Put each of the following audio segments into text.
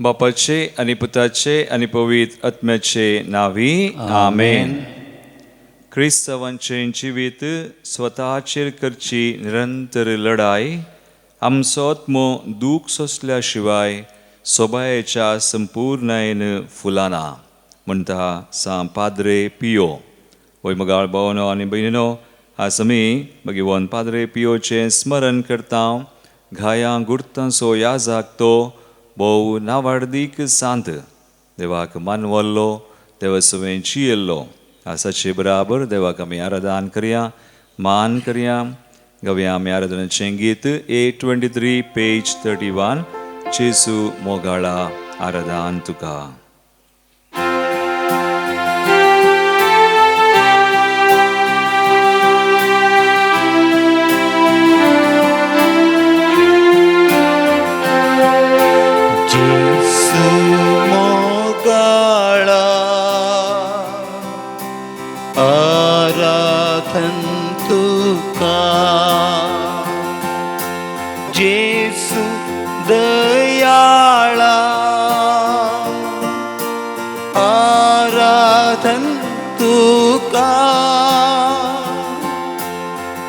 बापाचे आनी पुताचे आनी पवित्र आत्म्याचे नांवी आमेन. क्रिस्तांवांचें जिवीत स्वताचेर करची निरंतर लढाय आमचो आत्मो दूख सोंसल्या शिवाय सोबायेच्या संपूर्णायेन फुलाना म्हणटा सां पाद्रे पियो. वय मगाळ भावनो आनी भयणीनो, आज आमी भगवान पाद्रे पियोचें स्मरण करता. घायां गुर्तांचो याजाक तो भोव नावाडदीक सांत, देवाक मानवल्लो, देवा सवें जियेल्लो. आसाचे बराबर देवाक आमी आराधन करया, मान करया. गवया आमी आराधनाचें गीत 823 पेज 31, जेजू मोगाळा आराधन तुका. जेजू मोगाळा आराधन तुका, जेजू दयाळा आराधन तुका,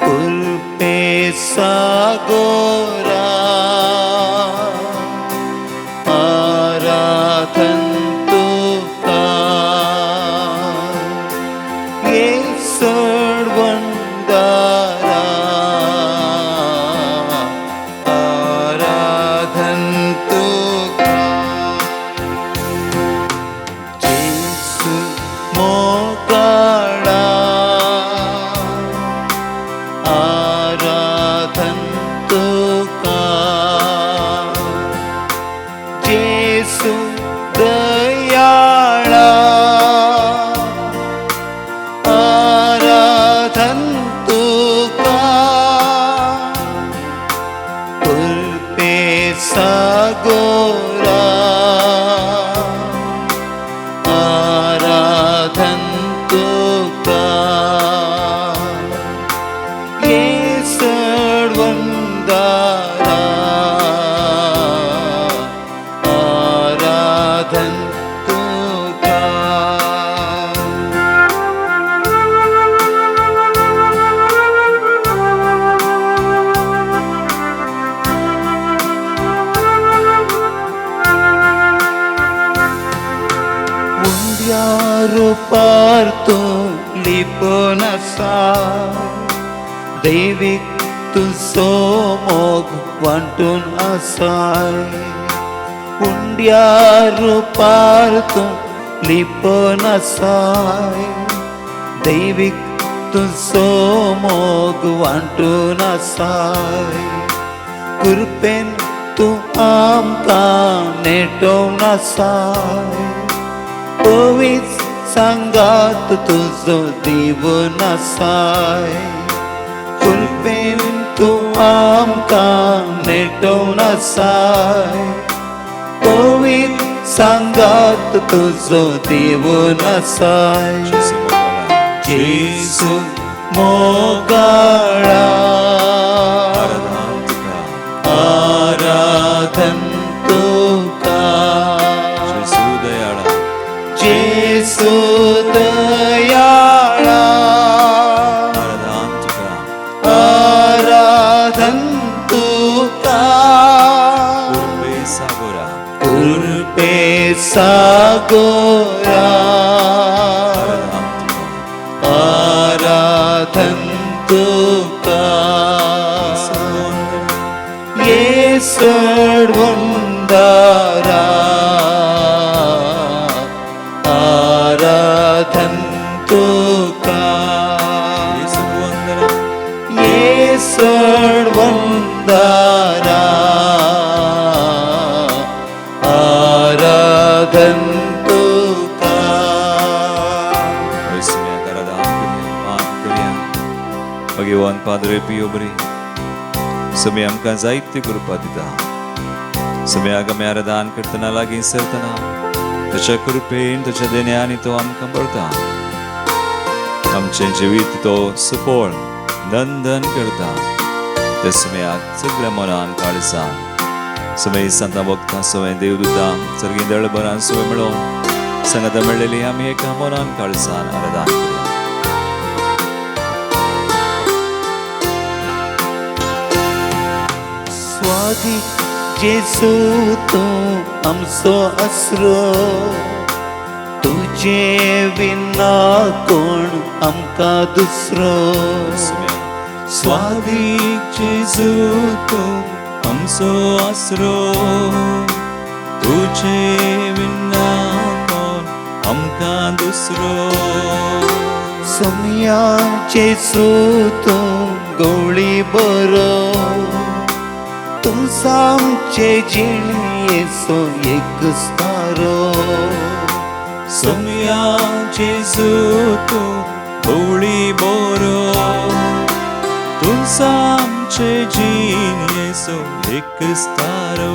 कृपे सागोरा आराधन तुका, येसवंदारा आराधन तुका, जेजू मोगाळा आराधन तुका, जेजू दयाळा आराधन तुका, कृपे सागोरा आराधन तुका, येसवंदारा आराधन तुका. उंड्यारो पार तूं लिपून आसा, दैवीक तुजो मोग वांटून आसाय. उंड्यारो पार तूं लिपून आसाय, दैवीक तुजो मोग वांटून आसाय. कृपेन तूं आमकां नेटोवन आसाय, पवित्र सांगात तुजो दिवन आसाय. कृपेन तूं आमकां नेटोवन आसाय, पवित्र सांगात तुजो दिवन आसाय. जेजू मोगाळा आराधन तुका, जेजू दयाळा जेजू दयाळा आराधन तुका, आराधन तुका, कृपे सागोरा कृपे सागोरा आराधन तुका, आराधन तुका, येसवंदारा आराधन तुका, येसवंदारा आराधन तुका. भगवान पाद्रे पियो बरी समय आमकां जायते कृपा दिता. समयाक आमी आराधन करतना लागीं सरतना ताच्या कृपेन ताच्या देण्यानी तो आमकां भरता. आमचें जिवीत तो सुफळ नंदन करता. त्या समयाक सगळ्या मनान काळजान समेय सांता भक्तां समेय देवदूतां सर्गी दळभरान समेय मेळोवन सांगाता मेळ्ळेली आमी एका मनान काळजान आराधन करया. स्वादीक जेजू तूं आमचो आसरो, तुजे विना कोण आमकां दुसरो. स्वादीक जेजू तूं आमचो आसरो, तुजे विना कोण आमकां दुसरो. सोमया जेजू तूं गवळी बरो, तूं आमचे जिणेचो एक स्तारो. सोमया जेजू तूं गवळी बरो, तूं आमचे जिणेचो एक स्तारो.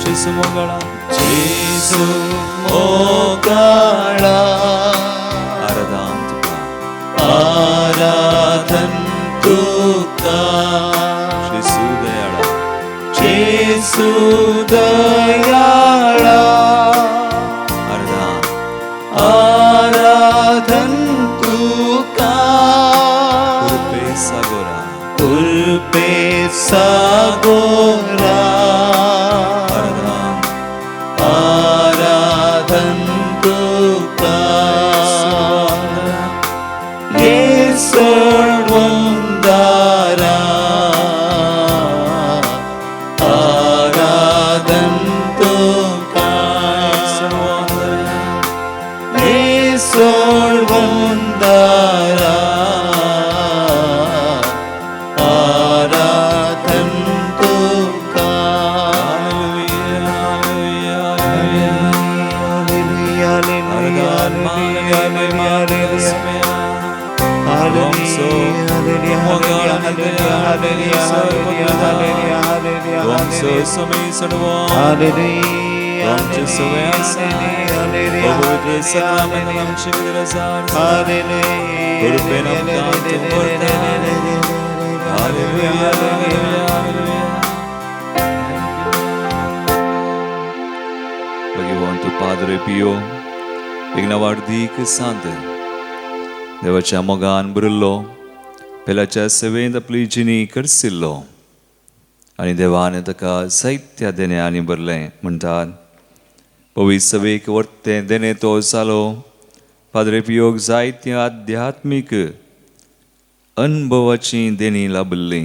जेजू मोगाळा, जेजू मोगाळा, आराधन तुका, आराधन तुका. जेजू दयाळा, जेजू दयाळा, आराधन, आराधन तुका. कृपे सागोरा, कृपे सागोरा, आराधन, आराधन तुका. येसोडवंदारा, आराधन तुका. येसोडवंदारा, आराधन तुका. भगवंत पाद्रे पियो एक नवार्दीक सांत देवाच्या मोगान भरिल्लो, पेल्याच्या सेवेंत आपली जिणी करसिल्लो आनी देवान ताका जायत्या देण्यांनी भरलें. म्हणटात पवित्र सभेक वर्तें देणें तो जालो. पाद्रे पियोक जायत्या आध्यात्मीक अनुभवाची देणी लाभिल्ली.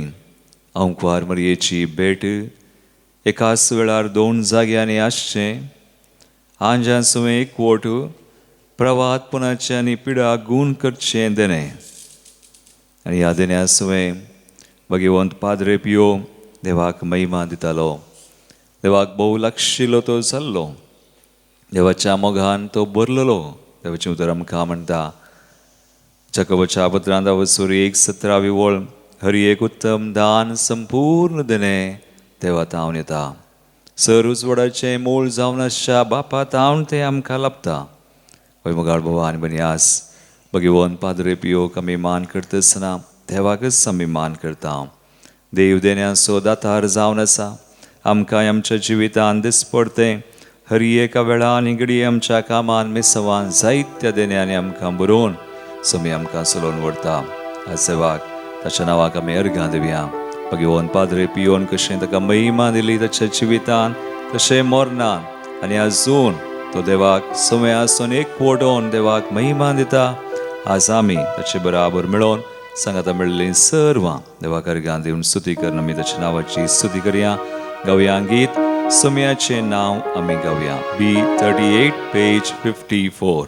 आंकवार मरयेची भेट एकाच वेळार दोन जाग्यांनी आसचें, आंजां सुवें एकवट प्रवातपणाचें आनी पिडा गूण करचें देणें. आनी ह्या देण्या सुवें भगवंत पाद्रे पियो देवाक महिमा दितालो. देवाक भोव लागशिल्लो तो जाल्लो, देवाच्या मोगान तो भरलेलो. देवाचें उतर आमकां म्हणटा जाकोबाच्या पत्रांत वसूर 1:17 वळ, हर एक उत्तम दान संपूर्ण देणें देवा तावन येता. सर उजवाडाचें मूळ जावन आसच्या बापा तावन तें आमकां लाभता. हय मोगाळ भावा आनी भयणी, भगवंत पाद्रे पियोक आमी मान करता आसतना देवाकच आमी मान करता. देव देण्याचो दातार जावन आसा. आमकां आमच्या जिवितान दिसपडतें हर एका वेळा आनी घडये आमच्या कामान मिसवान जायत्या देण्यांनी आमकां बरोवन समी आमकां चलोवन व्हरता. आज देवाक ताच्या नांवाक आमी अर्घां दिवया. भगवंत पाद्रे पियोन कशें ताका महिमा दिली ताच्या जिवितान, तशें मरणान आनी आजून तो देवाक सवय आसून एकवट होवन देवाक महिमा दिता. आज आमी ताचे बराबर मेळोवन सांगाता मेळिल्लीं सर्वां देवाक अर्घां दिवन स्तुती करून आमी ताच्या नांवाची स्तुती करया. गावया गीत सोम्याचें नांव आमी गावया. B38 page 54.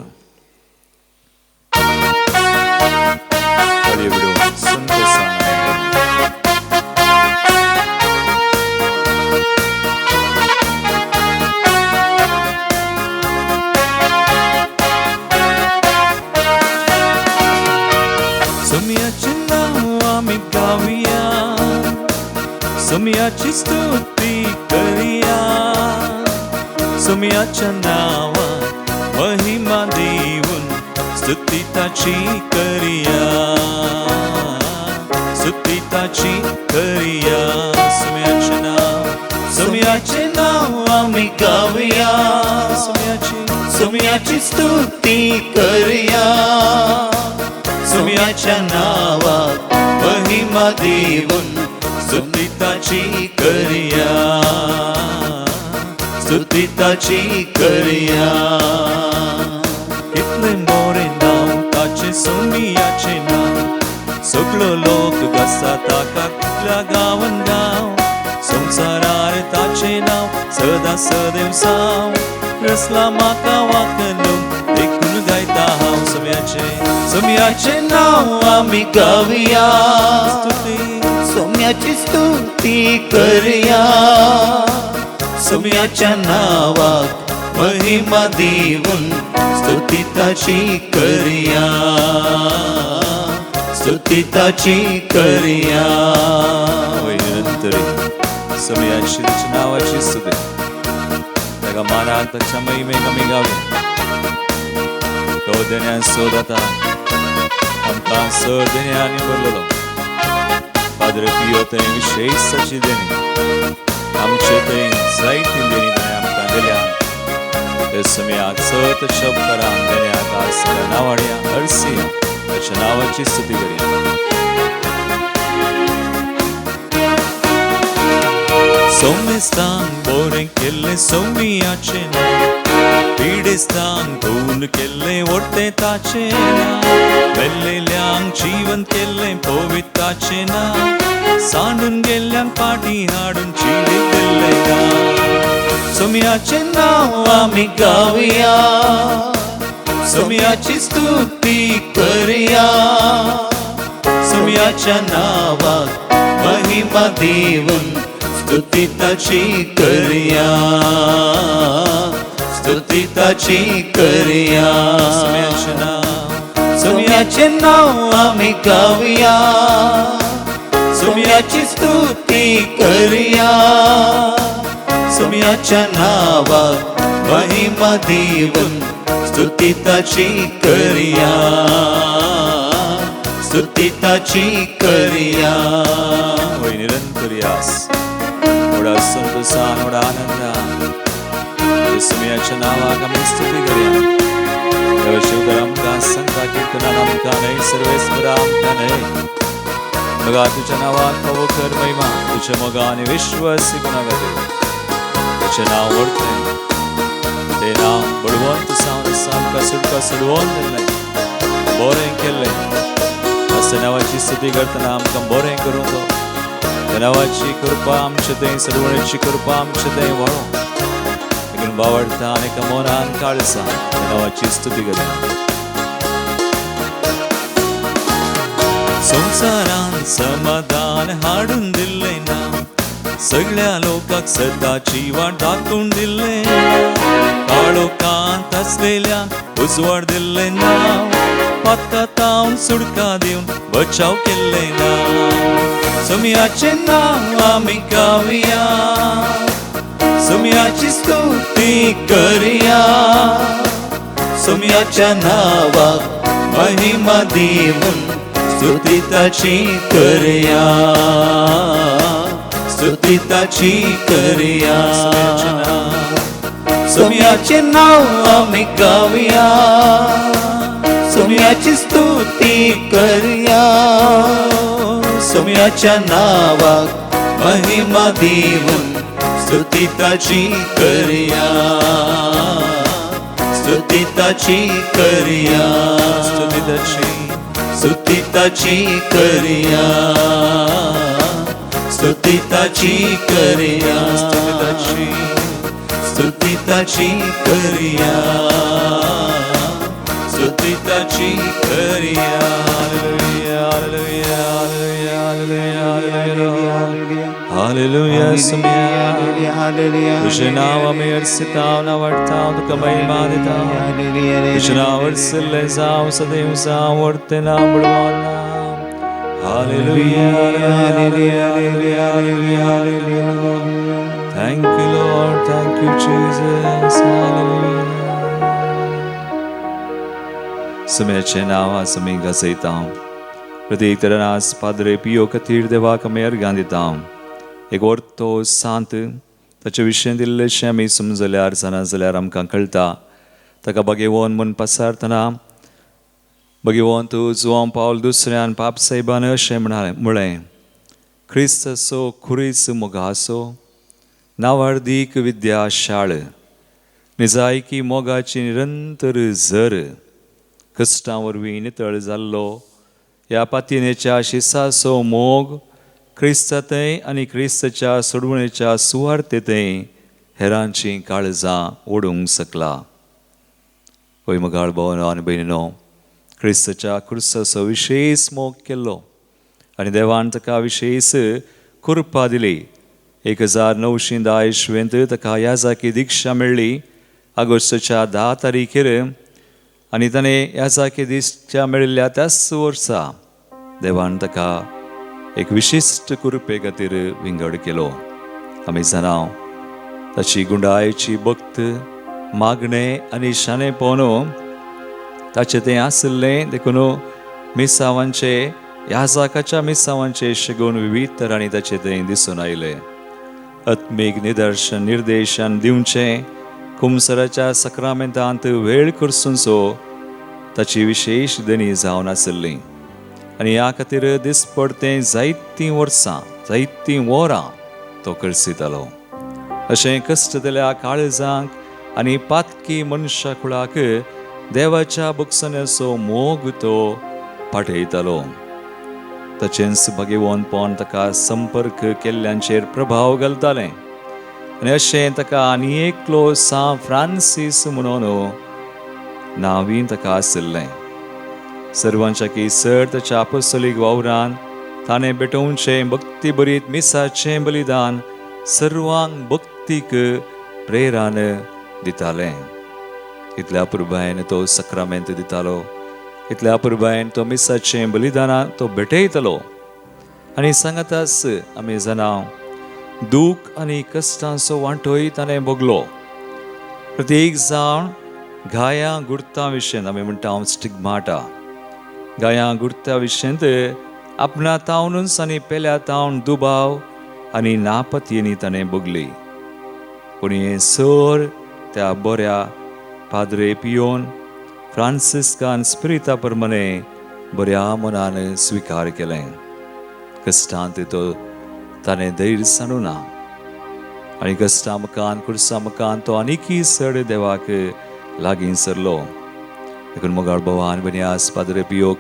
सोम्याचें नांव आमी गावया, सोम्याची स्तुती करया, सोम्याच्या नांवा महिमा दिवन स्तुती ताची करया, स्तुती ताची करया. सोम्याचें नांव, सोम्याचें नांव आमी गावया, सोम्याची स्तुती करया, सोम्याच्या नावाक महिमा दिवन स्तुती ताची करया, स्तुती ताची करया. इतलें बरें नांव ताचें सोम्याचें नांव, सगळो लोक गाजता ताका कितल्या गांवान गांव, संवसारार ताचें नांव सदां सदैव साव, रसला म्हाका वाकलो देखून गायता हांव सोम्याचें, सोम्याचें नांव आमी गावया, स्तुती, सोम्याची स्तुती करया, सोम्याच्या नावाक महिमा दिवन स्तुती ताची करया, स्तुती ताची करया. होय निरंतरी सोम्याची ताच्या नांवाची स्तुती, ताका मानान ताच्या महिमेक आमी गावया. तो देण्यान सोदाता आमकां सर देण्यांनी भरलेलो पाद्रे पियो थंय विशेश ताची देणी, आमचे थंय जायती देणी ताणें आमकां दिल्या. ते सोम्याक चड ताच्या उपकारान देण्याक आज ताका नांवाडया हरसिया ताच्या नांवाची स्तुती करया. सोमेस्तान बरें केल्लें सोम्याचें नांव, पिडेस्तान धुवन केल्लें वडतें ताचें नांव, मेल्लेल्यांक जिवन केल्लें पवित्राचें नांव, सांडून गेल्ल्यांक पाटी हाडून जिवीत दिल्लें नांव. सोम्याचें नांव आमी गावया, सोम्याची स्तुती करया, सोम्याच्या नावाक महिमा दिवन स्तुती ताची करया, स्तुती ताची करया. सोम्याचें नांव, सोम्याचें नांव आमी गावया, सोम्याची स्तुती करया, सोम्याच्या नावाक महिमा दिवन स्तुती ताची करया, स्तुती ताची करया. होय निरंतर आस व्हडा संतोसान व्हडा आनंदान सोम्याच्या नांवाक आमी स्तुती करया. देवा शिवकर आमकां सांगता किर्तनान आमकां न्हय सर्वेस्परा आमकां न्हय, मगा तुज्या नांवाक फावो कर महिमा, तुज्या मोगा आनी विश्वासी गुणा खातीर तुजें नांव व्हडलें, तें नांव बळवंत जावन आसा, आमकां सुटका सोडवून दिल्लें, बरें केल्लें. आस नांवाची स्तुती करतना आमकां बरें करूं तो, त्या नांवाची कृपा आमचे थंय, सोडवणेची कृपा आमचे थंय व्हळो, देखून बावडटा आनी एका मनान काळसा त्या नांवाची स्तुती करया. संवसारान समाधान हाडून दिल्लें ना, सगळ्या लोकांक सदाची वाट दाखोवन दिल्लें, काळोखांत आसलेल्या उजवाड दिल्लें ना, पातकां सुटका दिवन बचाव केल्लें ना. सोम्याचें नांव आमी गावया, सोम्याची स्तुती करया, सोम्याच्या नावाक महिमा दिवन स्तुती ताची करया, स्तुती ताची करया. सोम्याचें नांव आमी गावया, सोम्याची स्तुती करया, सोम्याच्या नावाक महिमा दिवन स्तुती ताची करया, स्तुती ताची करया, स्तुती ताची, स्तुती ताची करया, स्तुती ताची करया, स्तुती ताची, स्तुती ताची करया, स्तुती ताची करया. Hallelujah, hallelujah, hallelujah, hallelujah, hallelujah. Saumya तुझें नांव आमी अर्सिताव, नांवाडटाव, तुका महिमा दिता. तुझें नांव अर्सिल्लें जावं, सदैव जावं, व्हडतें नांव, बळवान नांव. Hallelujah, hallelujah, hallelujah, hallelujah. Thank you Lord, thank you Jesus. Hallelujah. सोम्याचें नांव आज आमी गाजयता. प्रत्येक तरान आज पाद्रे पियो खातीर देवाक आमी अर्गां दिता. एक वर्तो सांत ताचे विशयेन दिल्लेशें आमी समजल्यार जाणा जाल्यार आमकां कळटा. ताका भगेवन म्हूण पसारतना भगेवंत जुवांव पावल दुसऱ्यान पाप साहेबान अशें म्हळें, क्रिस्ताचो खुरीस मोगाचो नावार्दीक विद्याशाळ, निजायकी मोगाची निरंतर झर, कश्टां वरवीं नितळ जाल्लो ह्या पातिनेच्या शिसाचो मोग क्रिस्तांतय आनी क्रिस्ताच्या सोडवणेच्या सुवार्तेंतय हेरांचीं काळजां ओडूंक शकला. हय मोगाळ भावनो आनी भयणीनो, क्रिस्ताच्या खुर्साचो विशेश मोग केल्लो आनी देवान ताका विशेश कृपा दिली. 1910 इस्वेंत ताका याजाकी दिक्षा मेळ्ळी ऑगस्टाच्या 10 तारीखेर आनी ताणें याजाकी दिक्षा मेळिल्ल्या त्याच वर्सा देवान ताका एक विशिश्ट कृपे खातीर विंगड केलो. आमी जाणा ताची गुंडायची भक्त मागणें आनी शाणेपण ताचें तें आशिल्लें. देखून मिसावांचे याजाकाच्या मिसावांचे शगून विविध तरांनी ताचें तें दिसून आयलें. आत्मीक निदर्शन निर्देशन दिवचें कुमसराच्या सक्रामेंतांत वेळ करसूनचो ताची विशेश देणी जावन आशिल्ली आनी ह्या खातीर दिसपडतें जायतीं वर्सां जायतीं वरां तो करसितालो. अशें कश्ट दिल्या काळजांक आनी पातकी मनशा कुळाक देवाच्या बक्षण्याचो मोग तो पाठयतालो. ताचेंच भगेवंतपण ताका संपर्क केल्ल्यांचेर प्रभाव घालतालें आनी अशें ताका आनी एकलो सान फ्रांसीस म्हणून नांवूय ताका आशिल्लें. सर्वांच्या चड ताच्या आपोस्तोलीक वावरान ताणें भेटोवचें भक्तीभरीत मिसाचें बलिदान सर्वांक भक्तीक प्रेरण दितालें. इतल्या पुरबायेन तो सक्रामेंत दितालो, इतल्या पुरबायेन तो मिसाचें बलिदानां तो भेटयतालो. आनी सांगाताच आमी जाणा दूख आनी कश्टांचो वांटोय ताणें भोगलो. प्रत्येक जाण घायां गुर्तां विशयन आमी म्हणटा हांव स्टिग्माटा, घायां गुर्ता विशयंत आपणा तावनूच आनी पेल्या तावन दुबाव आनी नापतयेनी ताणें भोगली. पूण हें सर त्या बऱ्या पाद्रे पियोन फ्रांसिस्कान स्पिरिता प्रमाणे बऱ्या मनान स्विकार केलें. कश्टांत तो ताणें धैर्य सांडूना आनी कश्टां मुखान कुर्सा मुखान तो आनीकय चड देवाक लागीं सरलो. देखून मोगाळ भावा आनी भयणी, आज पाद्रे पियोक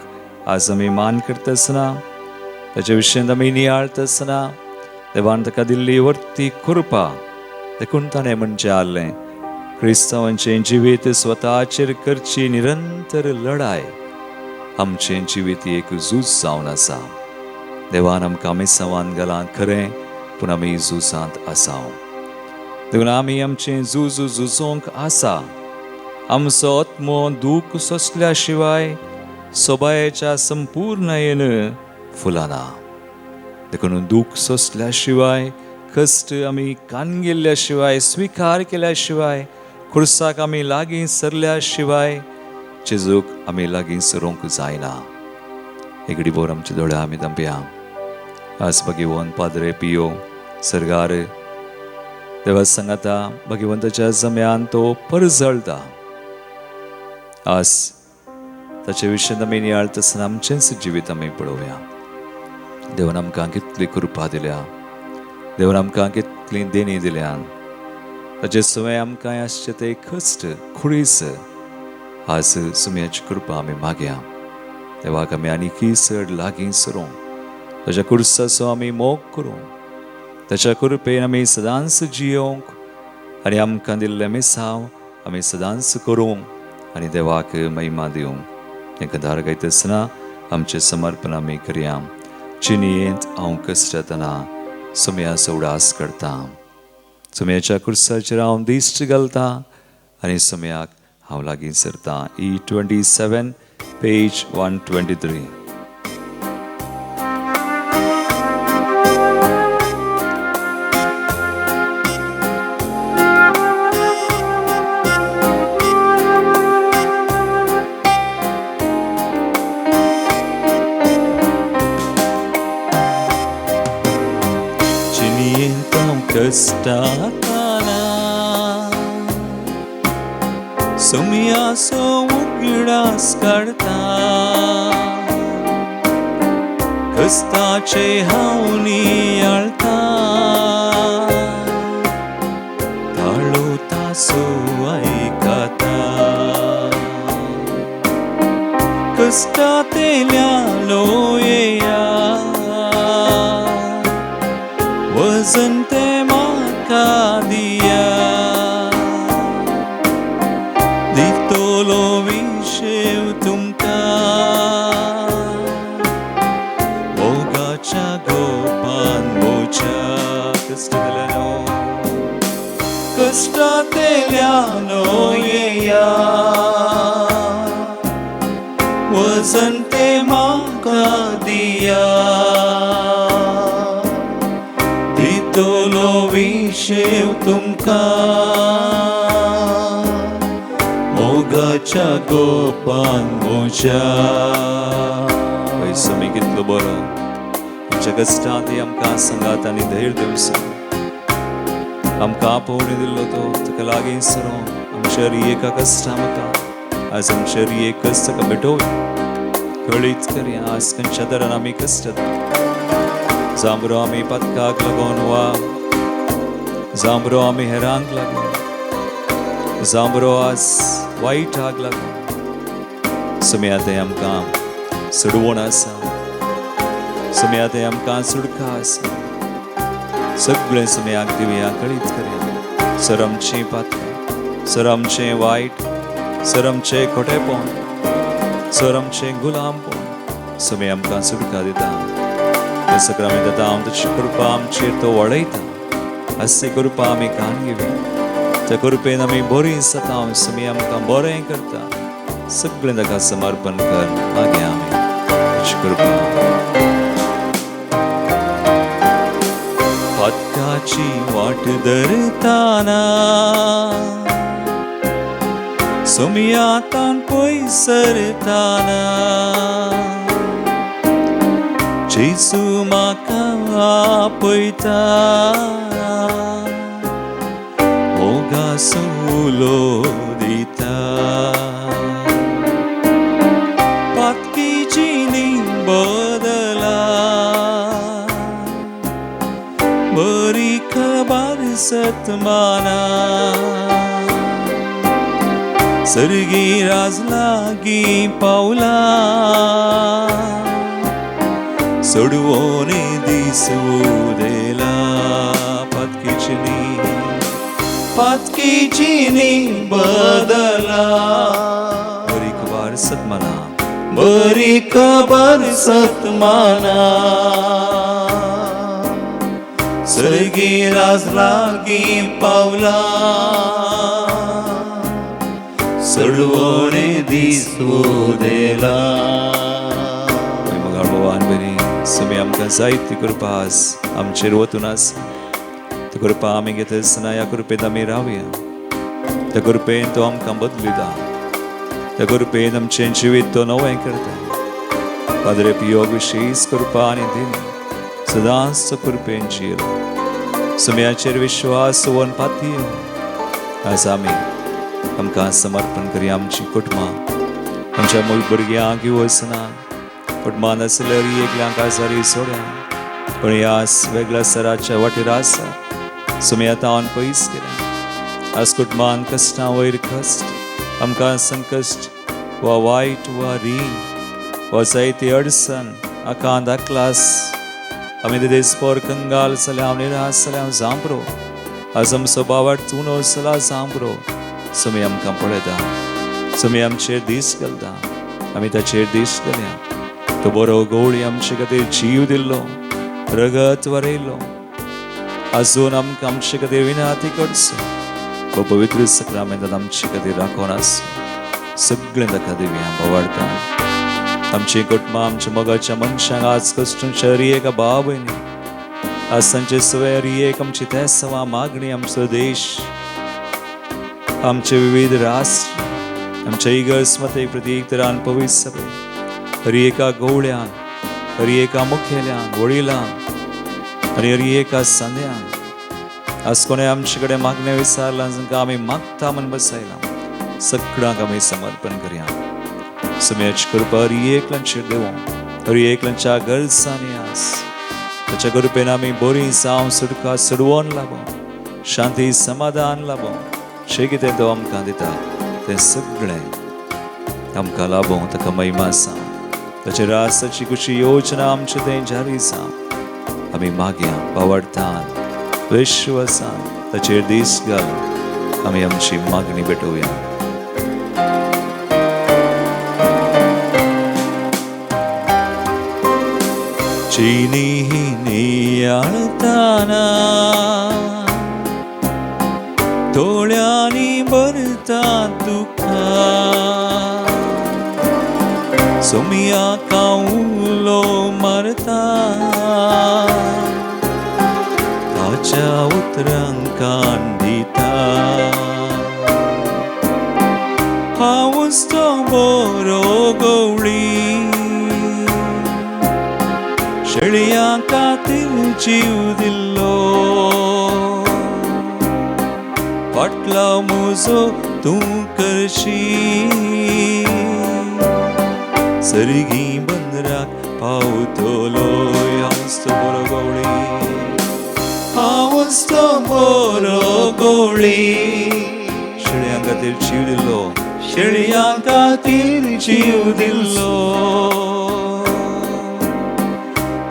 आज आमी मान करता आसतना ताचे विशयांत आमी नियाळता आसतना देवान ताका दिल्ली वर्ती कृपा देखून ताणें म्हणचें आहलें, क्रिस्तांवांचें जिवीत स्वताचेर करची निरंतर लढाय आमचें जिवीत एक झूज जावन आसा. देवान आमकां मिसावान घालां खरें, पूण आमी झुजांत आसा. देखून आमी आमचें झूज झुजोवंक आसा. आमचो आत्मो दूख सोंसल्या शिवाय सोबायेच्या संपूर्णयेन फुलाना. देखून दूख सोंसल्या शिवाय, कश्ट आमी कान गेल्ल्या शिवाय, स्विकार केल्या शिवाय, खुर्साक आमी लागीं सरल्या शिवाय जेजूक आमी लागीं सरूंक जायना. एगडी बोर आमचे दोळे आमी धांपया. आज भगवंत पाद्रे पियो सरगार देवा सांगाता भगवंताच्या जम्यान तो परजळटा. आज ताचे विशयेन आमी नियाळता आसतना आमचेंच जिवीत आमी पळोवया. देवान आमकां कितली कृपा दिल्या, देवान आमकां कितली देणी दिल्या. ताचे सवय आमकां आसचे ते कश्ट खुरीस आज सुम्याची कृपा आमी मागया. देवाक आमी आनीकय चड लागीं सरूं, ताच्या कुर्साचो आमी मोग करूं, ताच्या कृपेन आमी सदांच जियोवंक आनी आमकां दिल्लें मिसांव आमी सदांच करूंक आनी देवाक महिमा दिवंक. हें कदार गायता आसतना आमचें समर्पण आमी करया. चिनयेंत हांव कश्टतना सुम्याचो उडास करता, सुम्याच्या कुर्साचेर हांव दिश्ट घालता आनी सुम्याक हांव लागीं सरता. E 27 page 123. चिनयेंत हांव कश्टां सोमयाचो उगडास काडता कस्ताचे हांव नियाळता ताळो तासो आयकता कस्टातेल्या लोयेया वजन ते म्हाका दिया दितलो विशेव तुमकां मोगाच्या गोपान मोच्या कश्टांतल्यानो कश्टांतल्यानो येया वजन ते म्हाका दिया दितलो विशेव तुमकां मोगाच्या गोपान मोच्या. सोमी कितलो बरो आमच्या कश्टांत आमकां सांगात आनी धैर्य दिवचो आमकां आपोवणी दिल्लो तो ताका लागीं सरोन आमच्या एका कश्टां म्हाका आज आमच्या एक कश्ट ताका भेटोवया कळीत करया आज खंयच्या दरान आमी कश्ट जांबरो आमी पदकाक लागून वा जांबरो आमी हेरांक लागून जांबरो आज वायटाक लागून सोमया तें आमकां सोडवण आसा सोमया तें आमकां सुडका आसा सगळें सोमयाक दिवया कळीत करया सर आमचीं पात्रां सर आमचें वायट सर आमचें खोटेपण सर आमचें गुलामपण सोमी आमकां सुटका दिता हे सगळें दिता हांव तुजी कृपा आमचेर तो वळयता आसची कृपा आमी कान घेवया त्या कृपेन आमी बरीं जाता सोमी आमकां बरें करता सगळें ताका समर्पण कर मागीर आमी तुजी कृपा. पदकाची वाट धरताना सोमयातान पयस सरताना जेजू म्हाका आपयता मोगाचो उलो दिता पातकीची बदला बरी खबर सतमाना सर्गी राज लागीं पावला सोडवोने दीस उदेला पातकीची नी बदला बरी खबर सतमाना बरी खबर सतमाना सर्गी राज लागीं पावला सोडवणे दीस उदेला. मगाळ भोवान बरी सोमी आमकां जायती कृपा आस आमचेर वतून आसा ती कृपा आमी घेता आसतना ह्या कृपेंत आमी रावया त्या कृपेन तो आमकां बदलिता त्या कृपेन आमचें जिवीत तो नवें करता. पाद्रे पियोग विशेश कृपा आनी दिली सदांच तो कृपेन जियेलो सोम्याचेर विश्वास दवरून पातयेलो. आज आमी आमकां समर्पण करया आमची कुटुंबां आमच्या मूल भुरग्यांक वचना कुटुंबान आसल्यार एकल्यांक आजारी सोड्या पण ह्या वेगळ्या सराच्या वाटेर आसा सोमया तावन पयस केल्या. आज कुटुंबान कश्टां वयर कश्ट आमकां संकश्ट वा वायट वा रीण वा जायती अडचण आकांत आकलास आमी ते पोर कंगाल जाल्या हांव निराश जाल्या हांव जांबरो आज आमचो बावाट उणो जाला जांबरो सोमी आमकां पळयता सोमी आमचेर दीस घालता आमी ताचेर दीस घालया. तो बरो गोळी आमचे खातीर जीव दिल्लो रगत वरयलो आजून आमकां आमचे खातीर विनाती करचो हो पवित्र सक्रामेंतान आमचे खातीर राखोन आसूं सगळें ताका दिवया बोवाळटा. आमची कुटुंबां आमच्या मोगाच्या मनशांक आज कश्टून शहरी एका भाव भयणी आज तांचे सवेर एक आमची तेसवा मागणी आमचो देश आमचे विविध राष्ट्र आमच्या इगर्ज मते प्रत्येक तरान पवित्र सभे हरी एका गवळ्यान हरी एका मुखेल्यान वडिलान आनी हरी एका संद्यान आज कोणें आमचे कडेन मागणें विचारलां जांकां आमी मागता म्हूण बसयलां सगळ्यांक आमी समर्पण करया. सुम्याच कृपा हर एकल्याचेर देवो, हर एकल्याच्या गरजांनी आस. ताच्या कृपेन आमी बरी जावं, सुटका सोडवोन लाबो, शांती समाधान लाबो. जे कितें तो आमकां दिता तें सगळें आमकां लाबो. ताका महिमा जावं. ताचे रासाची कुशी योजना आमचे तें जारी जावं. आमी मागया बावडतान विश्वासान ताचेर दीस घालून आमी आमची मागणी भेटोवया. चिनी नियाळताना दोळ्यांनी भरता दुखा, सोमिया कावलो मारता ताच्या उतरांक कान दिता. हांवच तो बरो गवळी, शेळयां खातीर जीव दिल्लो. फाटलो म्हजो तूं करशी, सर्गी बंदराक पावतलो. हांवच तो बरो गवळी, हांवच तो बरो गवळी, शेळयां खातीर जीव दिल्लो, शेळयां खातीर जीव दिल्लो.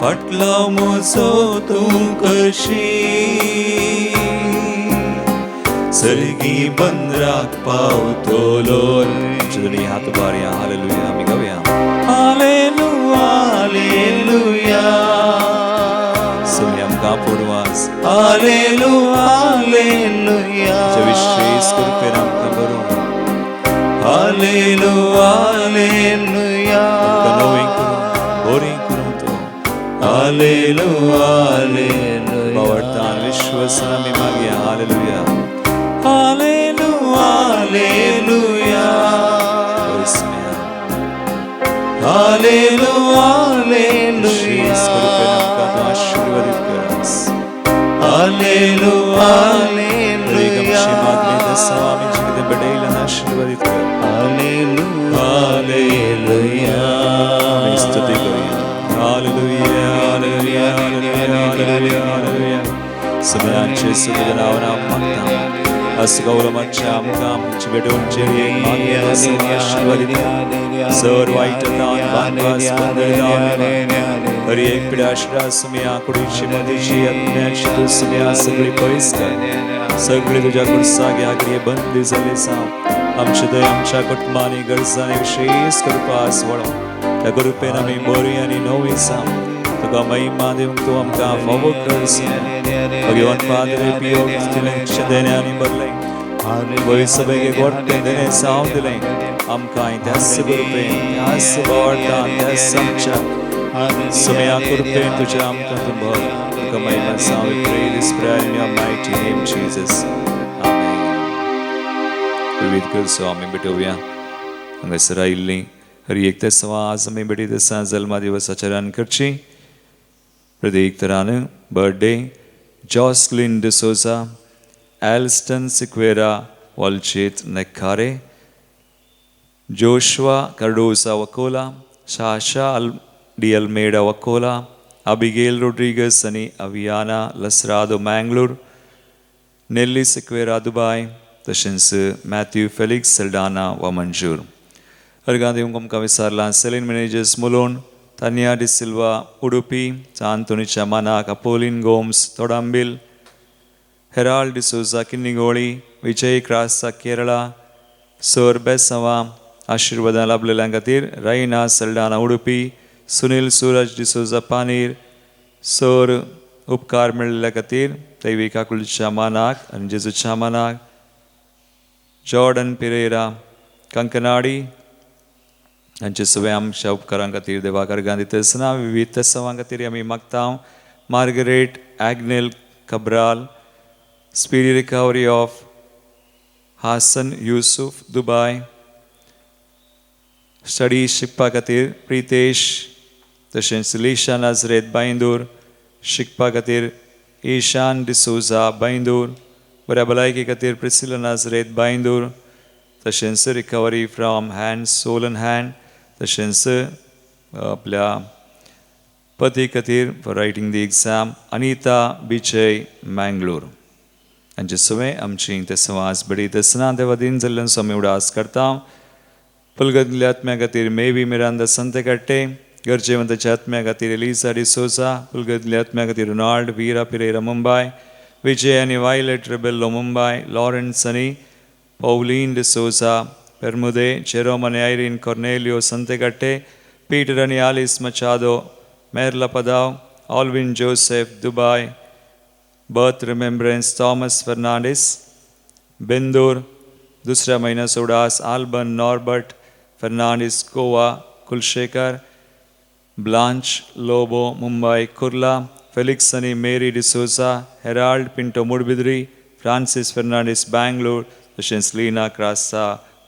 फाटलो म्हजो तूं करशी, सर्गी बंदराक पावतलो. आमचे हात उबारया. हालेलुया. आमी गावया हालेलुया, हालेलुया. सुमी आमकां पुर्वास हालेलुया, हालेलुया. विशेष कृपेन आमकां बरो हालेलुया, हालेलुया. आमकां नवीं करूं, बरीं करूं तो हालेलुया, हालेलुया. बावडतान विश्वासान आमी मागया hallelujah, hallelujah, hallelujah. Hallelujah, hallelujah. आशीर्वादित कर. Hallelujah, hallelujah. आशीर्वादित कर. Hallelujah, hallelujah. स्तुति करूया. Hallelujah, hallelujah, hallelujah, hallelujah. सगळ्यांचे सुद्धा नाव नाम मागता असं गौरवाच्या आमकां आमची भेटवणचेर एक मागणी आशीर्वादित कर. सर वाईट हर एक पिढ्या सुम्या कुडीची मदीची आत्म्याची तूं सुम्या सगळी पयस कर. सगळी तुज्या कुर्साक ह्या बंदी जाल्ली जावं. आमचे दय आमच्या कुटुंबांनी गरजांनी विशेष कृपा वळो. त्या कृपेन आमी बरी आनी नवी जावं. तुका महिमा दिवंक तूं आमकां फावो कर. भगवान पाद्रे पियो देण्यानी भरलें वय सभेक गोडटें देणें जावन दिलें आमकां. त्याच कृपेन, त्याच भावार्थान, त्याच आमच्या समया कृपेन तुझ्या आमकां तूं भर. तुका महिमा जावं. We pray this prayer in your mighty name, Jesus. Amen. विविध गरजो आमी भेटोवया. हांगासर आयिल्लीं हर एक तेसवा आज आमी भेटीत आसा जल्मा दिवस आचरण करची. प्रत्येक तरान birthday Jocelyn D'Souza, Alston Sequeira, Walchit Nekhare, Joshua Cardoza Vakola, Sasha D Almeida Vakola, Abigail Rodrigues आनी अवियाना लसरादो मँगलोर, नेल्ली सिक्वेरा दुबाय, तशेंच मॅथ्यू फेलिक्स सल्डाना वामंजूर. अर्गां दिवंक आमकां विचारलां सेलीन मॅनेजर्स मुलोण, तानिया डिसिल्वा उडुपी, आंतोनीच्या मानाक Apoline Gomes Todambil, Harold D'Souza Kinnigoli, Vijay Crasta Kerala, sir बेसवा आशिर्वादां लाभलेल्या खातीर रैना सल्डाना उडुपी, सुनील सूरज डिसोजा पानीर, सर उपकार मेळिल्ल्या खातीर दैवी काकुळच्या मानाक आनी जेजूच्या मानाक जॉर्डन पिरेरा कंकनाडी हांचे सगळे आमच्या उपकारां खातीर देवाक अर्गां दिता आसतना विविध सवां खातीर आमी मागता. Margaret Agnel Cabral, speedy recovery of Hasan Yusuf Dubai, study शिकपा खातीर प्रितेश, तशेंच लिशा नाजरेत बांयदूर शिकपा खातीर ईशान डिसोजा बांयदूर, बऱ्या भलायकी खातीर प्रिसिला नाजरेत बांयदूर, तशेंच recovery from hand swollen hand, तशेंच आपल्या पती खातीर for writing the exam Anita Vijay Mangalore. हांचे सवें आमची ते समाज बडीत आसना देवा दिन जाल्ल्यान स्वामी उडास करता. फुलगतल्या आत्म्या खातीर मेवी मिरांदा संतेकाट्टे, गरजेवंताच्या आत्म्या खातीर एलिजा डिसोजा, फुलगतल्या आत्म्या खातीर रोनाल्ड वीरा पिरेरा मुंबय, विजय आनी वायलेट रेबेल्लो मुंबय, लॉरन्स आनी पौलीन डिसोजा पेरमुदे, जेरोम आनी आयरीन कॉर्नेलियो संतेकाट्टे, पीटर आनी Alice Machado Merla Padao, Alvin Joseph Dubai, birth remembrance Thomas Fernandes Bendur, दुसऱ्या म्हयन्याचो उडास Alban Norbert Fernandes Goa Kulshekar, Blanche Lobo Mumbai Kurla, Felix आनी Mary D'Souza, Herald Pinto Moodbidri, Francis Fernandes Bangalore, तशेंच Leena crassa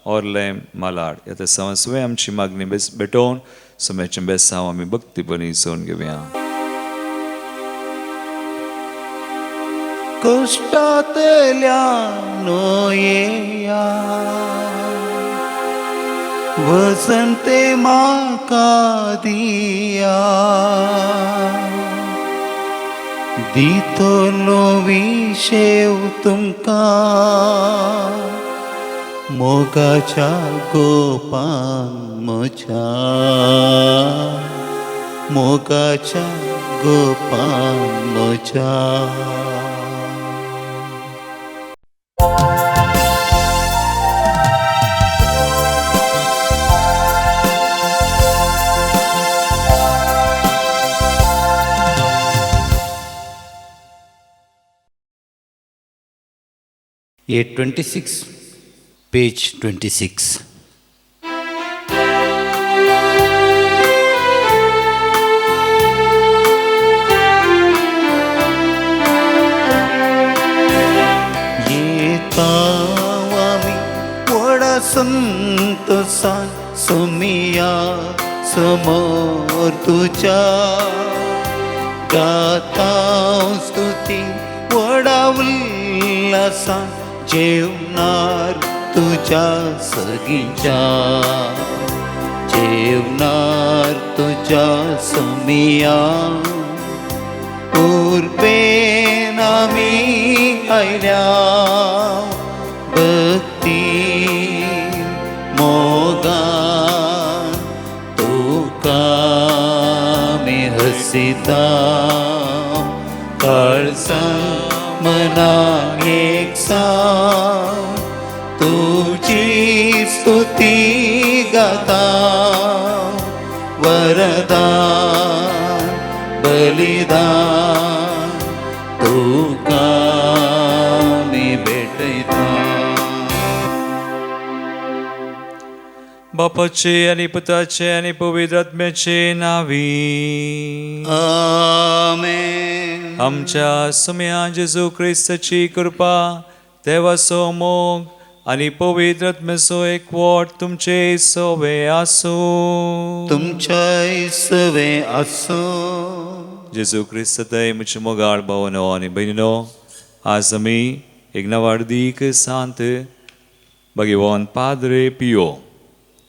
ओर्लेम Malad. ह्या समसवें आमची मागणी बेस भेटोवन सुम्याचें बेसांव आमी भक्तीपणी सोन घेवया. कश्टांतल्या नोयेया वसंते म्हाका दिया, दितलो विशेव तुमकां मोगाच्या गोपान म्हज्या, मोगाच्या गोपान म्हज्या. A26, page 26. येतावामी व्हडा संतोसान सोमिया समोर तुज्या, गाता स्तुती व्हडा उल्हासान जेवणार तुज्या सगीच्या, जेवणार तुज्या सोमिया. उर्बेन आमी आयल्या भक्ती मोगान तुका आमी हसिता, काळजां मना एकसां तुजी स्तुती गाता, वरदान बलिदान तुका आमी भेटयता. बापाचे आनी पुताचे आनी पवित्र आत्म्याचे नावी आमेन. आमच्या सुम्या जेजू क्रिस्ताची कृपा, देवाचो मोग आनी पवित्र आत्म्याचो एकवट तुमचे सवे आसूं. तुमच्याय सवे आसूं. जेजू क्रिस्त थंय म्हजे मोगाळ भावनो आनी भयणीनो, आज आमी एक नवार्दीक सांत भगवान पाद्रे पियो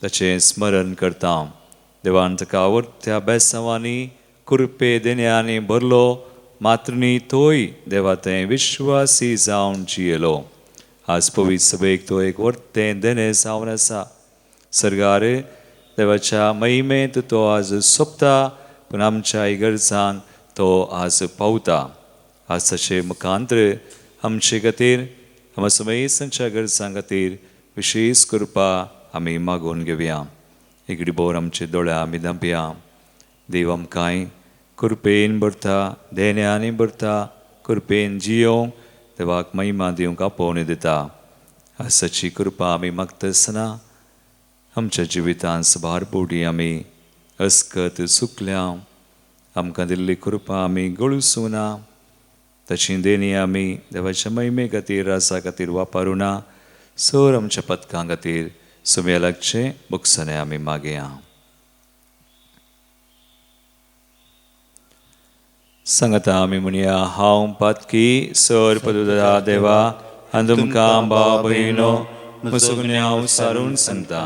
ताचें स्मरण करता. देवान ताका आवडत्या बेसांवांनी कृपे देण्यांनी भरलो, मातृणी तोय देवा थंय विश्वासी जावन जियेलो. आज पवित्र सभेक तो एक वर्तें देणें जावन आसा. सर्गार देवाच्या महिमेंत तो आज सोंपता, पूण आमच्या इगर्जांक तो आज पावता. आज ताचे मुखांत्र आमचे खातीर, आमच्या समेस्तांच्या गरजां खातीर विशेश कृपा आमी मागून घेवया. इगडी बोर आमचे दोळे आमी धांपया. देव आमकांय कृपेन भरता, देण्यांनी भरता, कृपेन जियोवंक देवाक महिमा दिवंक आपोवणी दिता. आज ताची कृपा आमी मागता आसतना आमच्या जिवितांत साबार बोडी आमी अस्कत चुकल्या, आमकां दिल्ली कृपा आमी गळसूं ना, ताची देणी आमी देवाच्या महिमे खातीर, राजा खातीर वापरूं ना. सर आमच्या पदकां खातीर सुम्या लागचें बुकसणे आमी मागया. सांगता आमी म्हणया, हांव पातकी सर पदुदा देवा आनी तुमकां भाव भयणो म्हजो गुन्यांव सारून सांगता.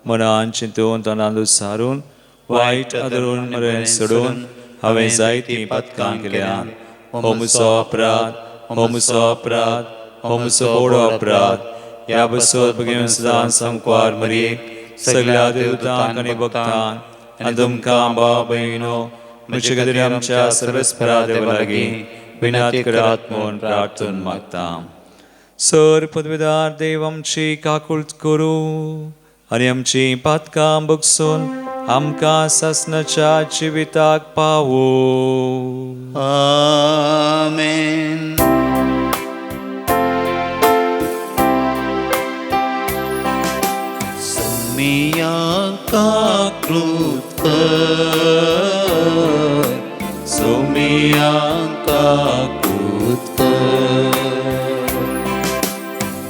मनान चिंतून तणांत सारून वायट आदरून मरें सोडून हांवें जायतीं पातकां केल्यात. हो म्हजो अपराध, हो म्हजो अपराध, हो म्हजो व्हडो अपराध. ह्या बसत भगीन सदां संकवार मरयेक सगळ्या देवतांक आनी भक्तांक आनी तुमकां भाव भयणो म्हजे खातीर आमच्या सर्वेस्परा देवा लागीं विनंती करात म्हूण प्रार्थून मागता. सर पदवीदार देव आमची काकूळट करूं आनी आमची पातकां बगसून आमकां सासणाच्या जिविताक पावो. आमेन. सोमिया काकूत कर, सोमिया काकूत कर,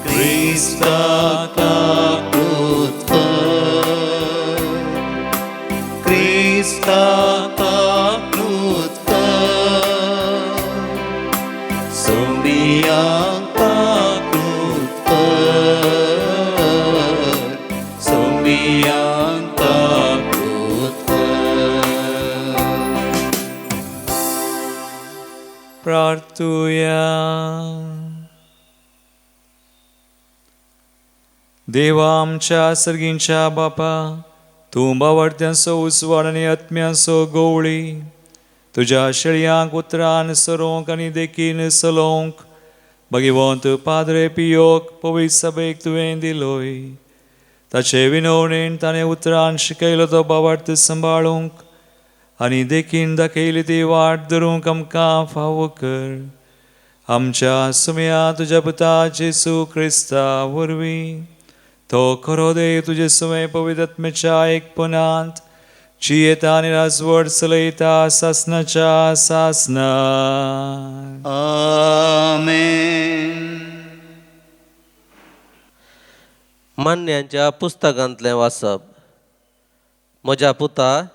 क्रिस्ता काकूत कर, क्रिस्ता काकूत कर, सोमिया काकूत कर, सोमिया काकूत कर. प्रार्थुया. देवा आमच्या सर्गींच्या बापा, तूं बावडत्यांचो उजवाड आनी आत्म्यांचो गवळी, तुज्या शेळयांक उतरान सरोवंक आनी देखीन चलोवंक भगिवंत पाद्रे पियोक पवित्र सभेक तुवें दिलोय. ताचे विनवणेन ताणें उतरान शिकयलो तो बावार्थ सांबाळूंक आनी देखीन दाखयली ती वाट धरूंक आमकां फावो कर. आमच्या सुमया तुज्या पुता जेसू क्रिस्ता वरवीं, तो खरो देव तुजे सुमें पवित्र आत्म्याच्या एकपणांत जियेता आनी राजवट चलयता सासनाच्या सासना. आमेन. मान्यांच्या पुस्तकांतलें वाचप. म्हज्या पुता,